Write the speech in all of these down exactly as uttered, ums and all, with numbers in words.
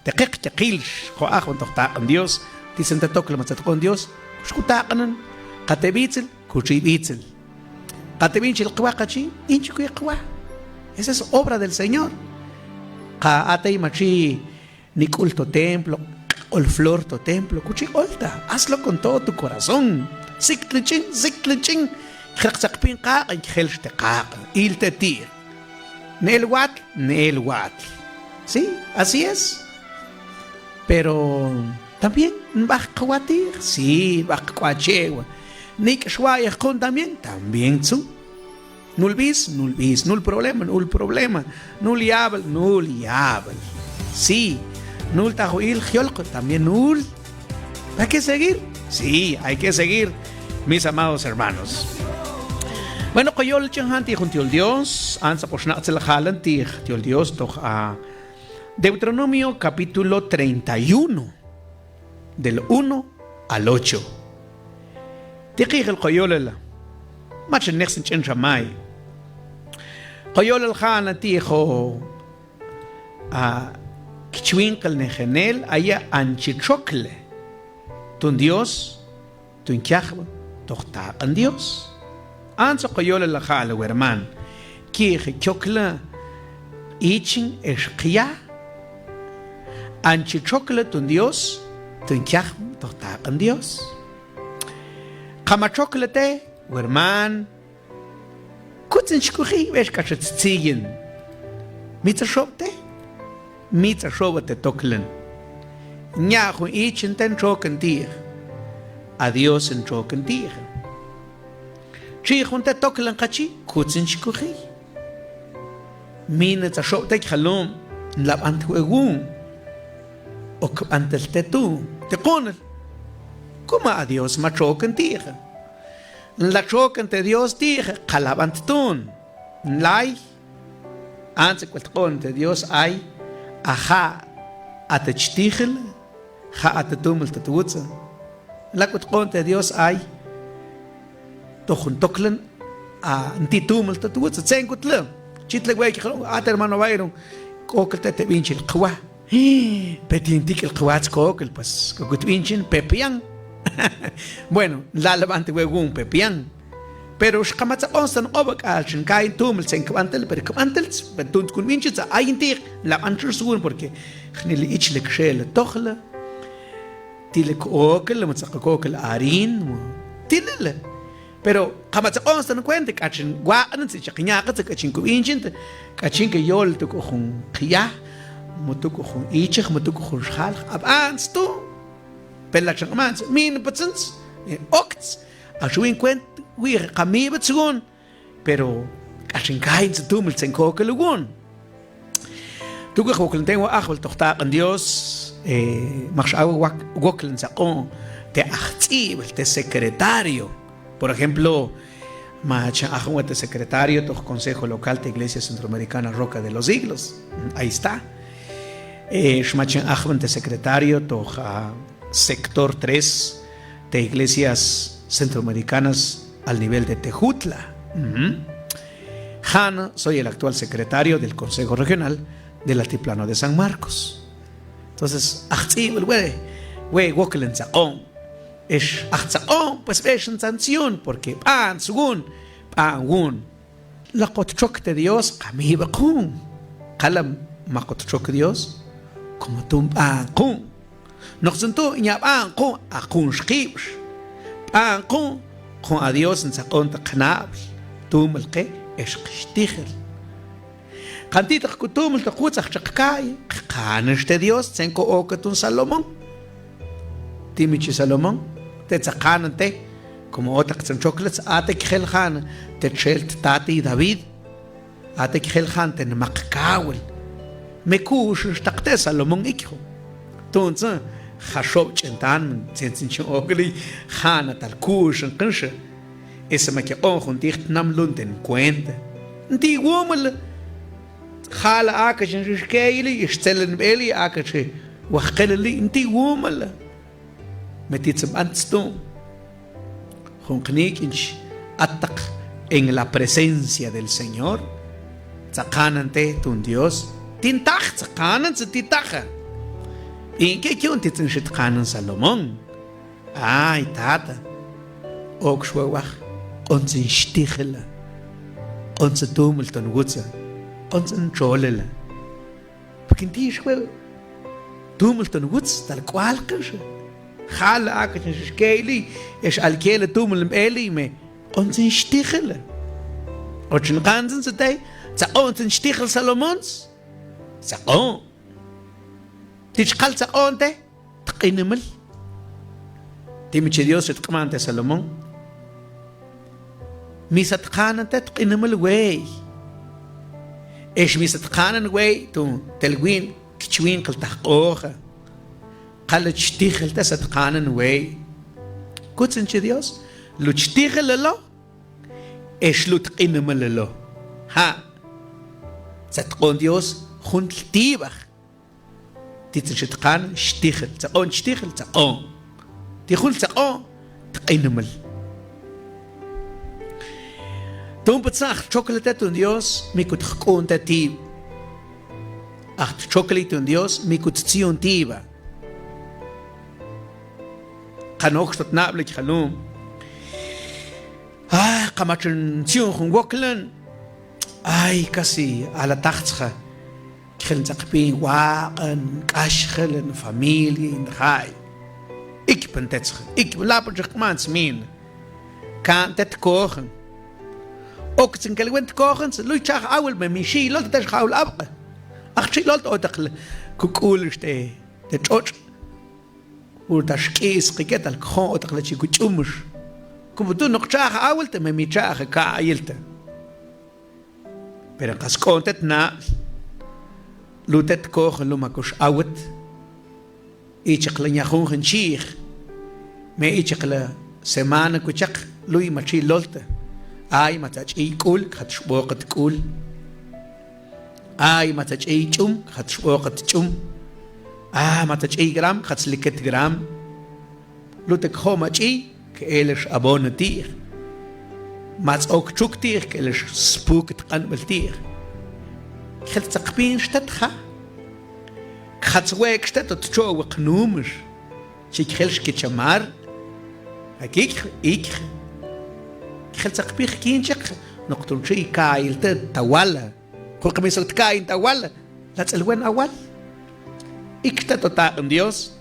Teqeq chekilx, ko ajwan toq taq'an Dios, ti sente tokl ma chatq'on Dios, kux kutaq'anan, ka te bitsil, kuchi bitsil. Ka te binchil k'wa kachi, inchi k'wa. Esa es obra del Señor. Ka a tey machi nik'ul to templo, k'ol flor to templo, kuchi k'olta, hazlo con todo tu corazón. Siktl ch'in, siktl ch'in, kxel chaqpin qaq'an, kxel te qaq'an, il te ti'. Neel watl, neel watl. Sí, así es. Pero también nb'aj k'wa ti', sí, nb'aj k'wa chewa. Nik' xwa'yaj q'un también, también tzun. Nul b'is, nul b'is, nul problema, nul problema, nul yab'el, nul yab'el. Sí, nul taju'il jyolq, también nul. Hay que seguir. Sí, hay que seguir, mis amados hermanos. Bueno, ko yol ch'en ja'an ti' jun tyol Dios, antza ko xnaq'tzil ja'lan ti' jun tyol Dios toq a Deuteronomio capítulo treinta y uno, del uno al ocho. Ti' k'ijil ko yolal, mach'a nejsin ch'en xa may. Ko yolal ja'an ti' jo' a kichwinqlnejenel, aya' an chi txokle tun Dios, tun kiajw toq taq'an Dios. Antza ko yolal ja'al, wi herman, kiij kiokl ichin ex qya, an chi txokl tun Dios, tun kiajw toq taq'an Dios. Ka ma txokl te, wi herman, kutzin chi kuji, b'ex k'ax tziyin. Mitza xob' te, mitza xob' te toklan. Nya' jun ichin te nxokan ti'j, a Dios nxokan ti'j. Chi jun te toklan kachi, kutzin chi kuji. Minatza xob' te k'alum nlab'ant we' wu'un, ok b'antel te tu', te q'unal. Kuma a Dios ma txokan ti'j. Nla txokan te Dios ti'j, ka la b'ant tun. Nlay, antza k'ut q'oon te Dios ay, a ja' a te chtijel, ja' a te tumel te twutsa. Nla k'ut q'oon te Dios ay, to jun toklan, a nti' tumel te twutsa, tzenkutla. Chitla we' ki, a te hermano Byron, k'ookl te te b'inchil qwa. Petin tik'il qwatz k'ookl, pues, k'ookl b'inchin, pepian. Bueno, nlalab'an te we' wu'un pepian. Pero xka matza q'onstan q'ob' k'al chin kaay tumel tzenkb'antel, pero kb'antel, pero tun tkun b'inchin, tza ayin ti'j, nlab'an tx'ox swu'un, porque jnil ichlek xel tojla. Tilek k'ookl, matza k'ookl harin, tilel. Pero ka matza q'onstan cuenta, k'achin waq'natz, chaq ñaqatz, k'achin kub' inchin, k'achin ke yol tuk'u jun qya, mu tuk'u jun ichaj, mu tuk'u jun xjal, ab'ants tu'. Pero la chin q'mants, min patzants, oktz, a xwin cuenta, wi' ka mib'ats wu'un, pero k'achin kaay tumel tzenk'ookl wu'un. Tuk'ex woklentew ajwal toq taq'an Dios, eh, mak xaw woklen saq'oon te ajtz'ib'el, te secretario. Por ejemplo, ma chin ajwal te secretario toq Consejo Local te Iglesia Centroamericana Roca de los Siglos. Ahí está. Eh, ma chin ajwal te secretario toq, ah, sector tres te Iglesias Centroamericanas al nivel de Tejutla. Ujú. Ja'an soy el actual secretario del Consejo Regional del Altiplano de San Marcos. Entonces, ajtz'ib'el we', we' woklen saq'oon. Ex ajtz'aq'oon, pues, b'ex ntzan tzyun, porque b'a'n swu'un, b'a'n wu'un. La k'ot txok te Dios, ka mib'aq wu'un. K'alal ma k'ot txok Dios, como tun b'a'n wu'un. Noqtzun tu' nya b'a'n wu'un, a wu'un xkib'x. B'a'n wu'un, jun a Dios ntzaq'on ta qnab'l, tumel qe, ex qixtijel. Kanti' taq k'u tumel taq k'u tzaj chaq kaay, kqanan te Dios, tzenk'o' oka tun Salomón. Ti' mi chi Salomón, te tzaqanan te, como otaq tzan txoklats, a te kjel ja'an te txel tatay David. A te kjel ja'an te nmaq kaawil. Me ku'uxix taq te Salomón ikjo. Tu'un tza, ja xob' ch'en tan, tzentzen ch'en okli, ja'an a tal ku'uxix qinxa. Esa ma kiq'oon jun ti' jtnam lun ten cuenta. Nti' wumala. Ja'la akach nxixkeyli, ixtselenbeli, akach wajqelili, nti' wumala. Me ti' tzan b'ants tu'. Jun qnik' nch attaq en la presencia del Señor. Tzaqanan te tun Dios. Tin taj, tzaqanan tza ti' taja. B'inke yu'un titzin xitqanan Salomón. Ay tata, okx wawaj, q'ontzin xtijila, q'ontza tumul ton wutsa, q'ontzin txolila. Porque nti' xwe tumul ton wuts tal k'ual qix. Jala ak'ich xkeili ex alkela tumul mb'eli me q'ontzin xtijila. Ochin q'antzin tzetey, tzaq'o'ntzin xtijil Salomón. Tzaq'o'n. Tich k'al tzaq'o'nte tq'inamil. Timi chi Dios xitq'mante Salomón. Misatqanante tq'inamil wey. Ex misatqanan wey tu' telwin kichwin k'al ta jq'oja. K'al chtijilte satqanan wey. Kutzin chi Dios, lu' chtijililo ex lu' tq'inamililo. Ja'. Satq'o'n Dios juntl tib'aj. Titzin xitqan xtijil, tzaq'o'n xtijil, tzaq'o'n. Ti jul tzaq'o'n, tq'inamil. Tumpa tzan aj txoklate tun Dios, mi kut jk'u'unte tib'. Aj txokli tun Dios, mi kut tzion tib'a. Qanokx tot nab'lik jalum. Ah, qa machun tzion jun woklan. Ay, casi alatajtzxa. Kjel ntzaqpin waq'an, k'axjelan, familia, in jay. Ikpan tettzxa, ikpan, lapan txak q'mantzmin. Ka'nte tkojan. Oktzin kelwen tkojan, luy cha'aj awil me mi xi' lolta tex ja'ul ab'qa. Aj chi lolta otaq kuk'ul este te tx'otx'. Ul ta xk'isqike tal kjo'n otaq la chi kuch'umux. Kumu tu' noq cha'aj awil te me mi cha'aj ka'ayil te. Pero qas k'oon tet nab'l, lu' tet kojan lu' ma kux awit. Ichaq la ña junjan chiij, me ichaq la semana kuchaq, luy ma chi lolte. Ay, ma tzach'iy k'ul, kjat xb'oqat k'ul. Ay, ma tzach'iy ch'um, kjat xb'oqat ch'um. Ay, ma tzach'iy gram, kjat sliket gram. Lu' te kjo'm ach'iy, k'elex abono ti'j. Ma tz'ok txuk ti'j, k'elex spuk tq'anb'al ti'j. Kjel tzaqpin xtet ja. Kjat swe'k xtet ot cho'wa qnumix. Chi kjel xkichamar. Akik, ik. Kjel tzaqpix kin chek, noq tun chi ka'ayil te tawala. Quq mi sok tka'ayin tawal, la tz'elwen awal. Ikx tet to taq'an Dios.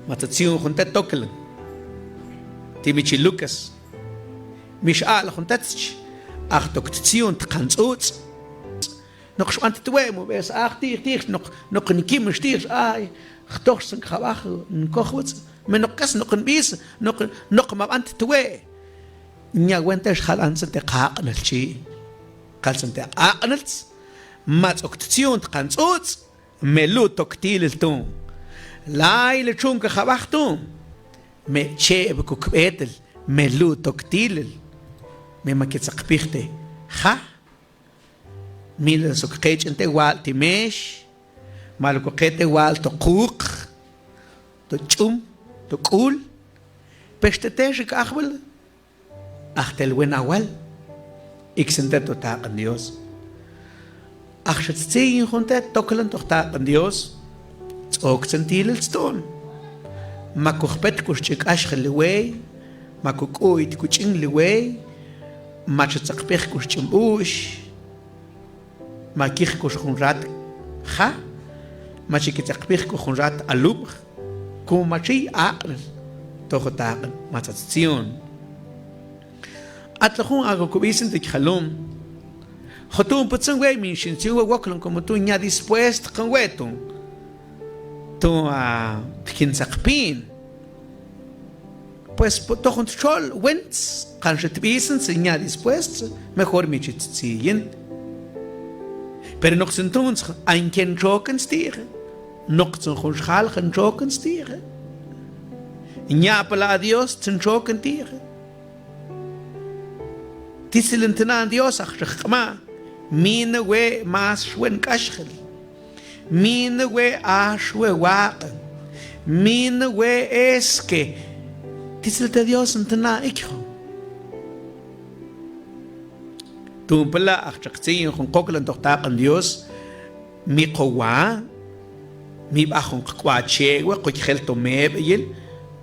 Matza tzion jun te toklan. Timi chi Lucas. Mix aq'la jun te tich, aj tok tzion tqan tz'uts'. Noq xb'an twe' mu b'es aj ti'j ti'j noq, noq nkim xti'j, ay, jtoj xtzan kjab'aj nkoj wutz'. Me noq k'as noq nb'is, noq, noq ma b'an twe'. Ñawen te xjal antzan te qaq'nal chi. Kaltzan te qaq'nal, ma tz'ok tzion tqan tz'uts', me lu' tok tilel tu'. Layli chun kajab'aj tu'. Me cheb' kuk b'etel, me lu' tok tilel. Me ma kitzaqpij te ja. Mila sok qech'an te wal' timex. Malo koqe te wal' to quq, to ch'um, to k'ul. Pex te tex ik ajb'al. Aj telwen awal. Iksin te to taq'an Dios. Aj xa tzin jun te toklan to taq'an Dios. Tz'ook tzan tilel tzton. Ma kujpet kux ch'ik'axjel li wey. Ma kuk'u'it kuch'in li wey. Ma cha tzaqpej kux ch'in b'u'x. Ma kij kux jun rat ja, ma chi kitzaqpij kux jun rat alub'j, kumu ma chi aq'nal to jotaq'an matza tzion. Atla jun a kukub'isin tik jalum. Jotun putzun we' min xin tzion we' woklan kumu tun nya dispuesto kan we' tun. Tun a tkin tzaqpin. Pues to jun txol wentz, qan xi tb'isin tsi nya dispuesto, mejor mi chi tziyin. Pero noq tsin tun tsi, ay ken txokan tsi ti'je. Noq tsin jun xjal jan txokan tsi ti'je. Nya pala a Dios tsin txokan ti'je. Ti tsil ntnan Dios aj tsi jq'ma, mina we' mas xwen k'axjel. Mina we' ax we' waq'an. Mina we' eske. Ti tsil te Dios ntnan ikjo. Tun pala aj tsi tziyin jun qoklan to taq'an Dios. Mi qowa. Mi bajun qk'wat che'wa, qujel to meb'eyil,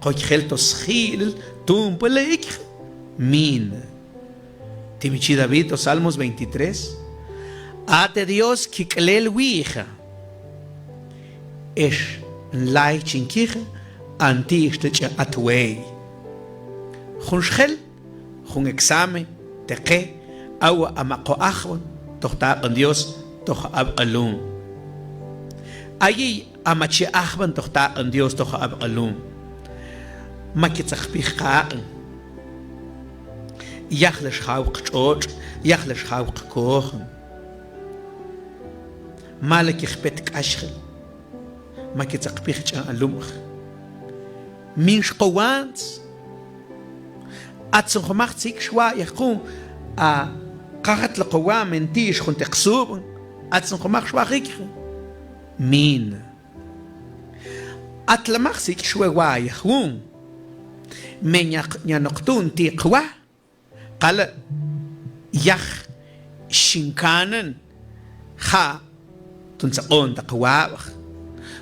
qujel to sji'lil, tun pale ikja. Min. Teme chi David to Salmos veintitrés: A te Dios kik'lel wi'ija, ex nlay chin kija, antix ta ch'en atwe'iy. Jun xjel, jun examen te qe, awa' a maq ko ajban toj taq'an Dios toj ab'q'elum. Ayiy a ma chi ajban toj taq'an Dios toj ab'q'elum. Ma kitzaqpij qaq'an. Yajlex jaw qtx'otx', yajlex jaw qkojan. Mala kijpet k'axjil. Ma kitzaqpij ch'an alumx. Minx ko wants. Atzun jumaj tzik'x wa'ay jun, a, qajat la ko wa' me nti'ix jun te qsub'an. Atzun jumaj xwa'ay jikxa. Min. Atlamaj tzik'x wa'ay jun. Me nya, nya noq tu'n ti' qwa. Qala' yaj xin kanan ja' tun tzaq'on ta qwab'aj.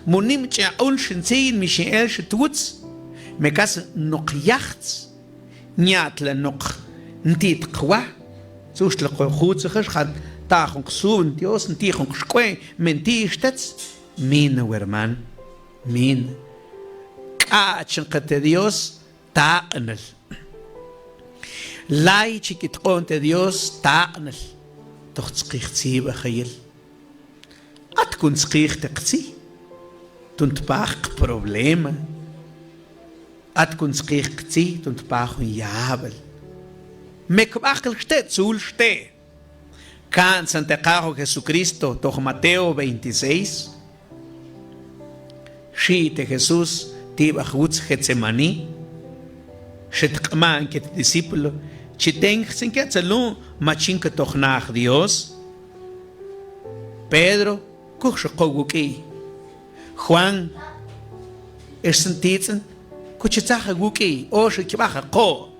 Mu nim ch'en aq'un xin tziin mi xin elxa twutz, me kas noq yajtz, ña'tla noq nti't qwa, tzuxtla qo jutz jax ja' ta jun qsub'an Dios, nti' jun qxk'we'en, me nti'ix tetz, min a werman, min. K'a'chan qe te Dios, taq'nal. Lay chi kitq'o'n te Dios taq'nal toj tzqij tzib'ajayil. At kun tzqij te qtzi tun tpaj qproblema. At kun tzqij qtzi tun tpaj jun yab'al. Me kb'ajil xte', tzul xte'. Ka'ntzan te Qaaxo Jesucristo toj Mateo veintiséis. Xi' te Jesús ti' b'aj wutz Getsemaní. Xi tq'ma'n ke te discípulo: Chi tenkjtzan ke tsalun, ma chin ke toj naj Dios. Pedro, kuj xi ko wuk'iy. Juan, ex sen titz'in, kuch chi tzaj wuk'iy, o xi kib'aj ko.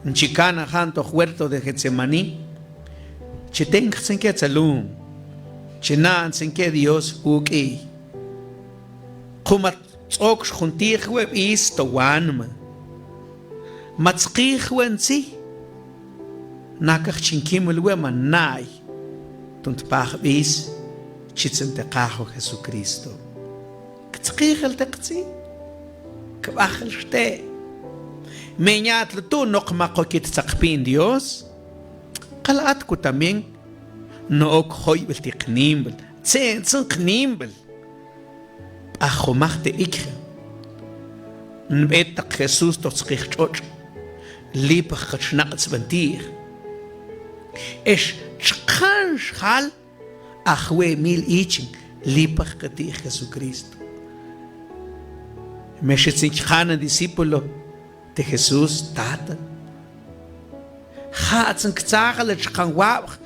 Nchi kana' jan toj huerto de Getsemaní. Chi tenkjtzan ke tsalun, chi na'ntzan ke Dios wuk'iy. Ku ma tz'okx jun ti'j we b'is to wanma. Ma tzqij we ntzi. Nakaj chin kimil we ma na'ay tun tpaj b'is, chitzan te Qaaxo Jesucristo. Ktzqijel te qtzi, kb'ajel xte'. Me ña'tla tu' noq ma ko kittzaqpin Dios. Qal at ku también no'ok joyb'il ti' qnimb'il. Tze'ntzan qnimb'il. B'aj jumaj te ikja. Nb'et taq Jesús toj tzqij tx'otx'. Lipaj ka chnaq' sb'an ti'j. Ex txqan xjal a jwe' mil ichin lipaj ka ti' Jesucristo. Me xi tzin chjana discípulo te Jesús: Tata, ja' tzan ktzajal a txqan wab'j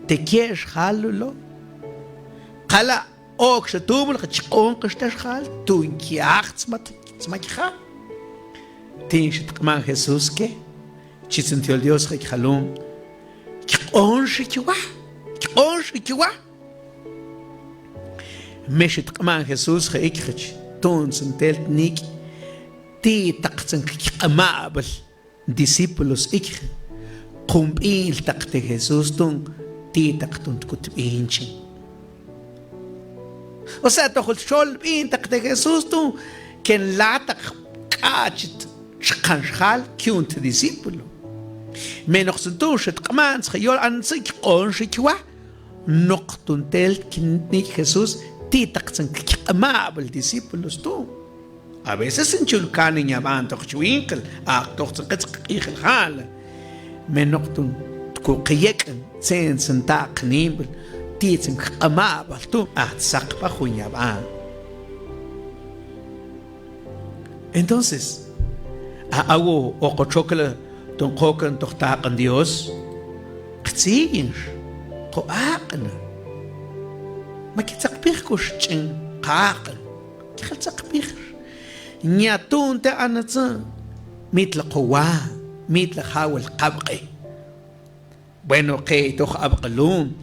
te ke' xjal lulo. Qala' o'okxa tumul ja' chq'oonxa te xjal, tun kiajtz ma, ma kja. Tin xi tq'ma'n Jesús ke, chitzan ti' yol Dios ja' kjalun: Kq'oonxa kiwa, kq'oonxa kiwa. Me xi tq'ma'n Jesús ja' ikjach, tu'ntzan tel tnik' ti' taq tzan kq'amab'al discípulos ikja, kun b'iintaq te Jesús tun ti' taq tun kut b'inchin. O sea, tojol xol b'iintaq te Jesús tun ken lataq k'a'chit txqan xjal kyu'un te discípulo. Me noq tzun tun xi tq'ma'n tzja yol antzan kq'oonxa kiwa, noq tun tel knik' Jesús ti' taq tzan kq'amab'al discípulos tun. A veces nchul kanan yab'an toj chwinqil, a toj tzan q'et q'ijil ja'la. Me noq tun tku qyek'an tze'ntzan ta' qnimb'il, ti' tzan kq'amab'al tun, a tzaqpa jun yab'an. Entonces, a awo' oqochokla tun qokan toj taq'an Dios, qtzi yinx, qo aq'na. Ma kitzaqpij k'ux ch'en qaq'an. Kejal tzaqpij. Nya tu'n te anatzan, mitla qo wa, mitla jawal qab'q'i. Bueno, qe' toj ab'q'elum,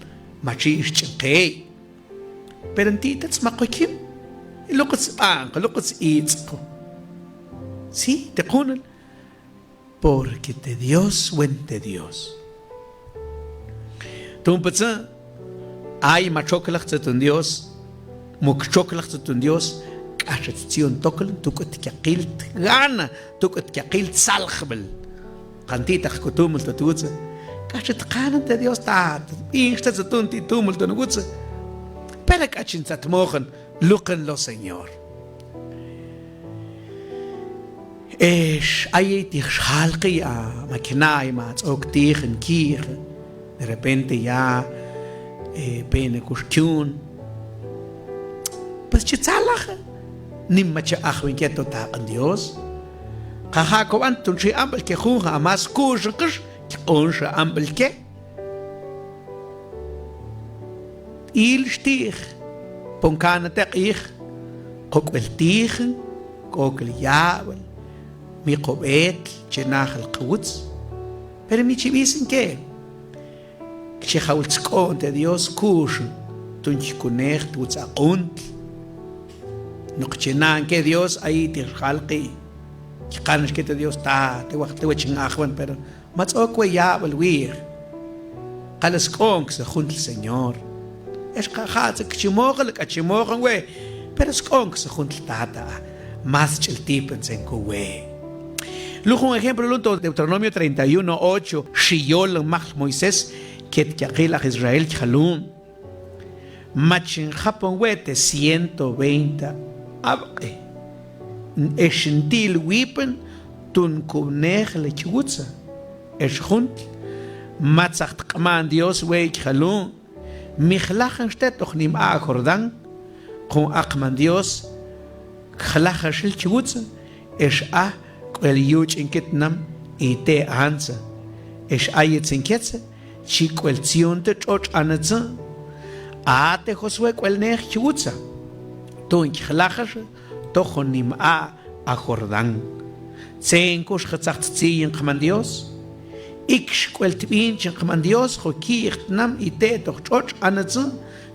ma chi ix ch'en qe'. Pero nti' tetz ma qo kim. Luquts b'anqu, luquts itz'qu. Sí, te qunal. Porque te Dios wen te Dios. Tun pütza, ay ma txoklaj tzutun Dios, muk txoklaj tzutun Dios, k'axa ttzion toklan, tuk'ut kaqil tgana, tuk'ut kaqil tsaljb'al. Qan ti' taq kutumil to twutsa. K'axa tqanan te Dios, ta, b'inxta tzutun ti' tumil ton wutsa. Pero k'achin tzat mojan, luqen lo Señor. Ex ay ti xjalqi a, ma knaay ma tz'ok tijan kiij. De repente ya, eh, pena kux kyun. Pues chi tzalaj, nim ma chi ajwin ke to taq'an Dios. Qa ja' kob'an tun xi amb'il ke jun ja' a mas kuxan kix, kq'on xi amb'il ke. Il xti'j, pon kanate q'ij, qok'b'el tijan, k'ok'el yab'al, mi qob'eetl, chi najal qwutz. Pero mi chi b'isin ke, chi jawil tsk'o'n te Dios kuxan, tun chi kunej twutz aquntl. Noq chi naan ke Dios, ay ti xjalqi. Chi qanix ke te Dios, ta, te waj, te wach chin ajwan, pero ma tz'ok we yab'al wiij. Qal sk'oon ksa juntl Señor. Ex qa ja' tzuk chi mojan, k'ax chi mojan we, pero sk'oon ksa juntl Tata, mas ch'il tipan tzenkun we. Lun jun ejemplo lun to Deuteronomio treinta y uno ocho, xi yol majl Moisés ket yaqil aj Israel, chi jalun. Ma chin japon we te ciento veinte ab'q'i, ex nti'il wipan tun kub'nejle chi wutsa. Ex juntl, ma tzaj tq'ma'n Dios we chi jalun, mi jlajan xte toj nim a' Jordán, jun a qMan Dios, jlajaxil chi wutsa, ex a k'uel yuch'in ke tnam i te antsa, ex a yet tzenketsa, chi k'uel tzion te tx'otx' anatsa. A te Josué k'uelnej chi wutsa, tun chi jlajax toj nim a' a Jordán. Tzenkux tzaj ttziyin qMan Dios. Ikx k'uel tb'inchin qMan Dios jo' ki'j tnam i te toj tx'otx' anatsa,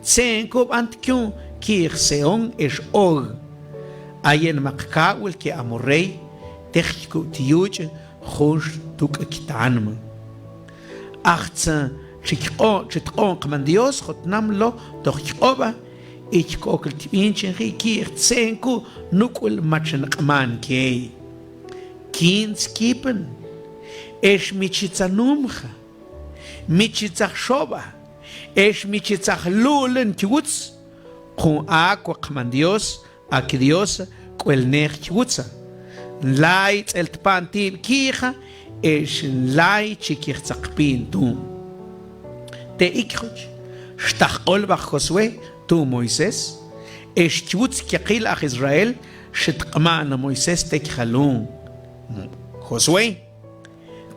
tzenkub' ant kyun ki'j Sehón ex Og. Ayen maq kawil ke amorrey, tej kub' tyuch'in junx tuk'a ktanma. Ajtsa chi kq'o-, chi tq'o'n qMan Dios jo' tnam lo toj chi q'ob'a, ich k'okel tb'inchin ji' ki'j tzenkub' nuk'ul mach'a nq'man key. Kints kipan, ex mi chi tzanumxa, mi chi tzaj xob'a, ex mi chi tzaj lu'len chi wutz, jun akwa qMan Dios, a kDiosa, k'uelnej chi wutsa. Nlay tz'el tpa'n tib' ki'ja, ex nlay chi kijtzaqpi'n tun. Te ikjoch, xtaq q'olb'aj Josué tun Moisés, ex chi wutz kyaqil aj Israel, xi tq'ma'na Moisés te chi jalun: Josué,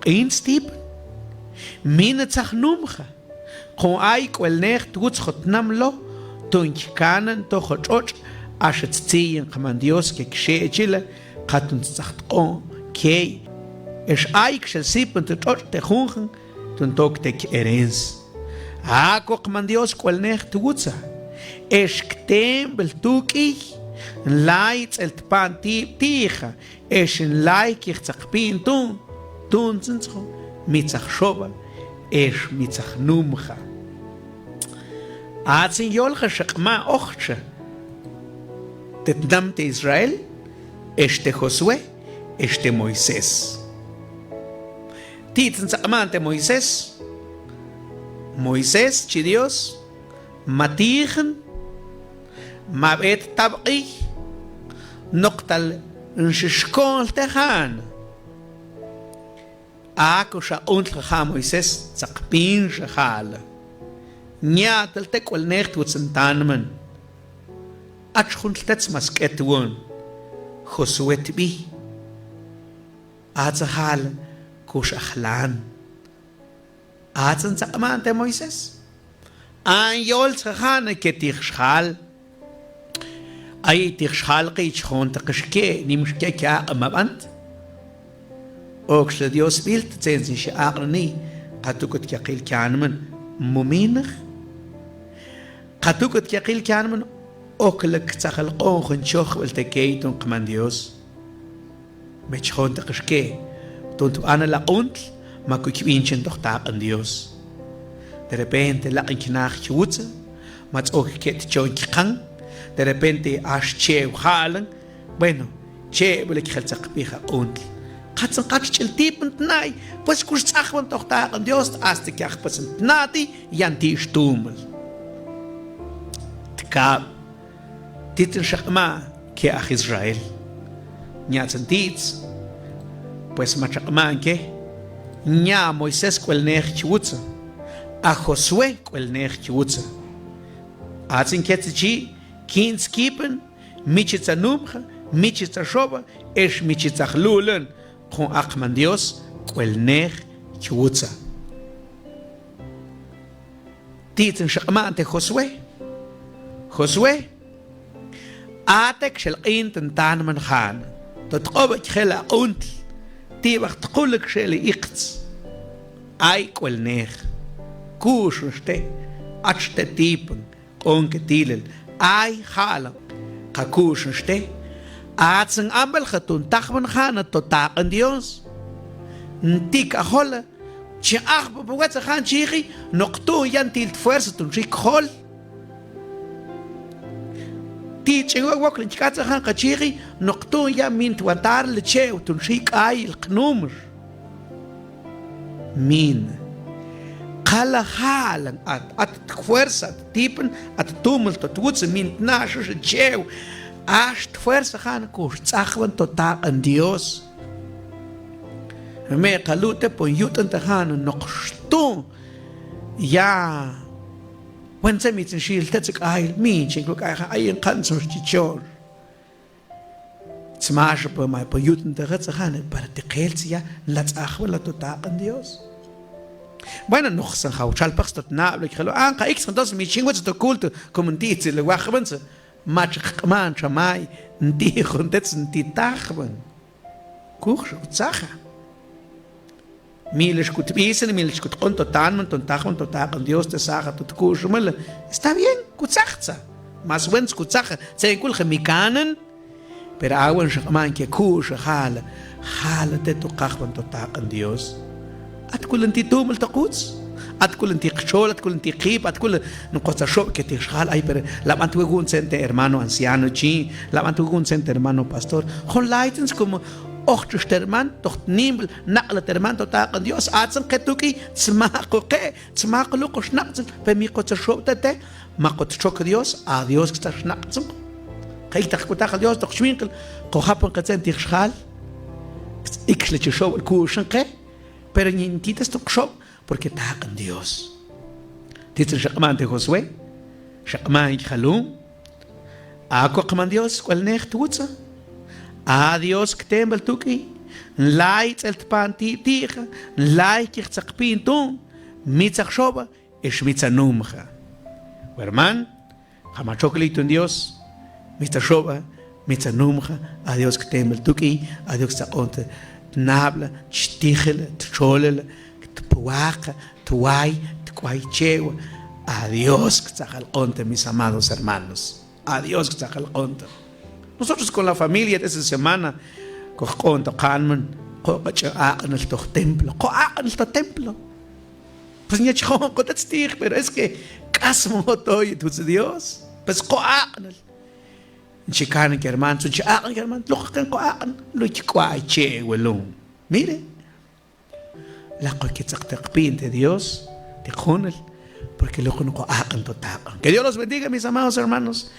q'ints tipan, mina tzaj numxa, jun ay k'uelnej twutz jo' tnam lo, tun chi kanan to jo' tx'otx' axa ttziyin qMan Dios ke kxechila, qa tun tzaj tq'o'n key, ex ay kxel sipan to tx'otx' te junjan, tun tok te kherensa. Akwa qMan Dios k'uelnej twutsa, ex ktembel tuk'iy, nlay tz'el tpa'n tib' ti'ja, ex nlay kijtzaqpi'n tun, tun tsintxo mi tzaj xob'a, ex mi tzaj numxa. Atzin yolxa xi q'ma' ojtxa te tnam te Israel, ex te Josué, ex te Moisés. Ti' tsintxa q'ma' te Moisés. Moisés, chi Dios, ma tijan, ma b'et tab'qiy, noqtal nxixko'nl te jan. Akux a q'untl ja' Moisés, tzaqpinxa ja'la. Ña'tel te k'uelnej twuts ntanman. Ach juntl tet ma sk'etwon, Josué tb'i. Atsa ja'la kux a jlan. Atsa tsintxa q'ma' te Moisés. An yol tsja ja'na ke ti' xjal. Ay ti' xjal qi' chjontaq xke', nim xke' ke aq'mab'an. Okxla Dios b'il, tzentzin xi aq'nani, qa tuk'ut yaqil kanman, muminaj. Qa tuk'ut yaqil kanman, oklak tzajel q'oon jun chojb'il te key ton qMan Dios. Mechon teqix ke ton tb'anal aq'untl ma kuk' bin chin toj taq'an Dios. De repente laq'in knaaj kwutsa, ma tz'ok ke' tchon kqan, de repente ax chew ja'lan, bueno, cheb'al ek jel tzaqpij aq'untl. Katzin kach ch'il tipan tna'i, pues kux tz'ajwan toj taq'an Dios, hasta ke ajpasan tna'ti yan ti' stumal. Tkab' Titzin xa q'ma ke aj Israel. Ñatzin ti'ts, pues machaq q'ma ke, ña a Moisés k'uelnej kwutsa, a Josué k'uelnej kwutsa. Atzin ke txi, kints kipan, michitsa numxa, michitsa xoba, ex michitsa jlulan, kon a qMan Dios k'uelnej kwutsa. Titzin xa q'ma te Josué. Josué, a te kxel q'in ton tanman jana, to tq'ob'ik jel aq'untl, ti' b'aj tquluk xel iqtz. Ay k'uelnej, ku'uxun xte, ach te tipan, q'oon ke tilel, ay ja'lan, ka ku'uxun xte. Atzin amb'el ja ton tajwan jana to taq'an Dios. Nti' k'ajola, chi ajp'opon wetsa jan chiji, noq tu'un yan til tfuerza ton xi kjol. Ti' ch'in wokl nchk'atsa jan ka chiji, noq tu'un yan min twatar le che'w ton xi k'ayil qnumx. Min. Kala ja'lan at, at tfuerza, at tipan, at tumul to twutsa, min tnax xi che'w. Ax tfuerza jan kux tz'ajwan to taq'an Dios. Me' kalu' te pon yut'un te jan noq xtu ya. Wen tse mi tsin xil te tsi k'ayil mi chin k'u k'ay jan ayin qan tsun xchichor. Tsmax pon ma pon yut'un te jan tsi jan para te k'el tsi ya la tz'ajwan la to taq'an Dios. Bueno, noq san jaw chalpaj stot nab'lek jalo an qa iks entonces mi chin wetz to culto como nti' tsi le wajban tsi. Machaq q'man xa may nti' jun te tsi nti' tajban. Kux kutzaja. Milex kutb'isan, milex kutq'on to tanman, to tajman, to taq'an Dios te saja to tku'xumala. Está bien, kutzajtza. Mas wen kutzaja, tsenkul ja mi kanan. Pero awan xa q'man ke ku'xa jala, jala te to qajwan to taq'an Dios. At kulan ti' tumal to kuts. At kulan ti' qxol, at kulan ti' qip, at kulan nqotza xob' ke ti' xjal, ay, pero la b'ant wek'un tsen te hermano anciano chi, la b'ant wek'un tsen te hermano pastor. Jun laytsin tsi como ojtxix te herman, toj tnimb'al, naq'la te herman to taq'an Dios, atzin qe tuk'i, tsma qo qe, tsma qo luq'u xnaq'tzil, pero mi qotza xob' te te, ma qot txok Dios, a Dios ktzaj xnaq'tzin. Qe iktax k'utax Dios toj chwinqil, qo japan qe tsen ti' xjal, ikxle chi xob' ku'xan qe, pero ñi ntites to qxob', porque taq'an Dios. Titzin xa q'man te Josué, xa q'man jalum, a ko q'man Dios k'uelnej twutza. A Dios ktemb'el tuk'i, nlay tz'el tpan ti' ti'ja, nlay kij tzaqpin tu', mi tzaj xoba, ex mi tzaj numja. Werman, ja ma txokli tun Dios, mi tzaj xoba, mi tzaj numja, a Dios ktemb'el tuk'i, a Dios tzaj q'on te tnab'la, chtijila, txolala, tpwaqa, tway, tk'way che'wa, a Dios ktzajal q'on te mis amados hermanos. A Dios ktzajal q'on te. Nosotros con la familia esta semana, koj q'on to qanman, qo q'ach'a aq'nal toj templo, qo aq'nal to templo. Pues ña chjon qo te tstij, pero es que k'asmo toy twutz Dios. Pues qo aq'nal. Nchi kan ke hermano, nchi aq'nal ke hermano, luq'u ken qo aq'nal, luch k'way che'wa lum. Mire. La qo ke tzaq te qpin te Dios, te qjunal, porque luq'u qo aq'nal to taq'an. Que Dios los bendiga, mis amados hermanos.